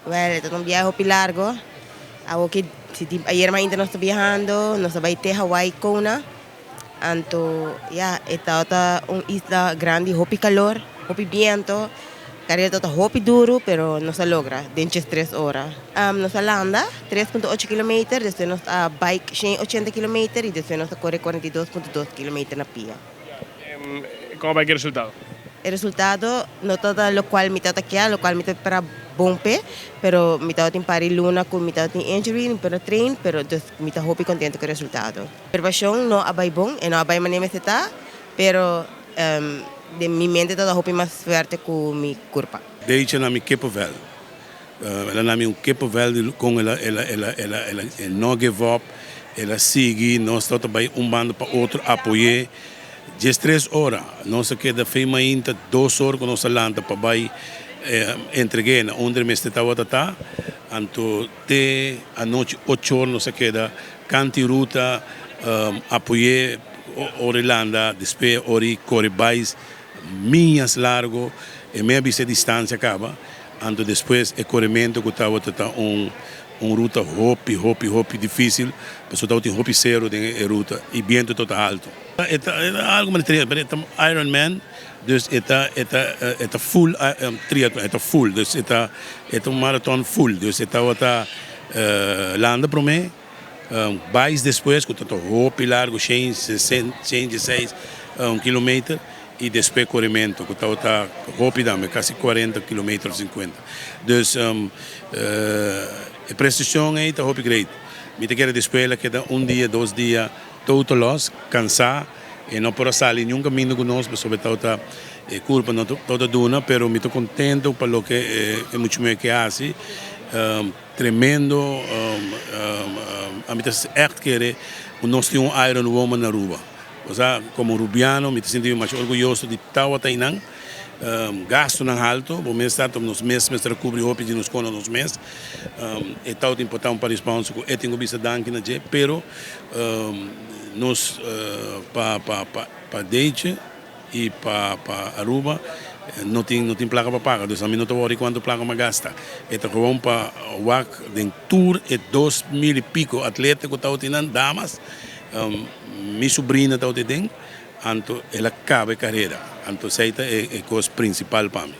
Well, e ta un biahe hopi largo. Awoki si tin ayer mainta nos ta biahando, nos ta bai te Hawaii Kona. Anto ya, e tabata un isla grandi, hopi calor, hopi biento. Carera tabata hopi duro, pero nos a logra den djes tres ora. Nos a landa 3.8 kilometer, despues nos a bike 180 kilometer y despues nos a core 42.2 kilometer na pia. Con a bai cu e resultado? E resultado no tabata locual mi tabata kier, locual mi ta spera bon p'e, pero mi tabatin par di luna cu mi tabatin injury, mi por a train, pero dus mi ta hopi contento cu e resultado. Preparacion no a bai bon, e no a bai manera mester ta, pero den mi mente tabata hopi mas fuerte cu mi curpa. Deitje na mi kippenvel. El a na mi un kippenvel di con el a el a el a el a el a no give up, el a sigui, nos tabata bai un banda pa otro apoy'é. 13 ora, nos a keda fe mainta 2 or cu nos a lanta pa bai entreg'é na unda e mester tabata ta. Anto te anochi 8 or nos a keda canti ruta, apoy'é ora e landa, despues ora e core bai millas largo, e me a bisa e distancia caba. Anto despues e coremento cu tabata ta un ruta hopi, hopi, hopi dificil, pasobra tabatin hopi cero den e ruta y biento tabata halto. E ta algo manera triatlon, pero e ta Ironman, dus e ta full triatlon, e ta full, dus e ta un marathon full, dus e tabata landa prome, bais despues cu ta hopi largo, 116 kilometer, y despues coremento, cu tabata hopi tambe, casi 40 kilometer of 50. Dus e prestacion ey ta hopi great. Mi ta kere despues el a keda un dia, 2 dia total loss, cansa, y no por a sali ningun caminda cu nos, pasobra tabata e curpa no tabata duna, pero mi ta contento pa loke e mucha muher a haci. Tremendo, ami ta echt kere nos tin un Iron Woman na Aruba. Osea, como rubiano, mi ta sinti mas orguyoso di tabata einan. Gastonan halto, bo mes sa, nos mes mester cubri hopi di nos cono nos mes. E tabata importante pa sponsor cu e tin cu bisa danki na dje, pero nos pa Deitje y pa Aruba no tin placa pa paga, dus ami no ta worry cuanto placa m'a gasta. E ta gewoon pa wak den tur e 2000 y pico atleta cu tabatin damas, mi sobrina tabatin den, anto el a caba e carera, anto esey ta e cos principal pa mi.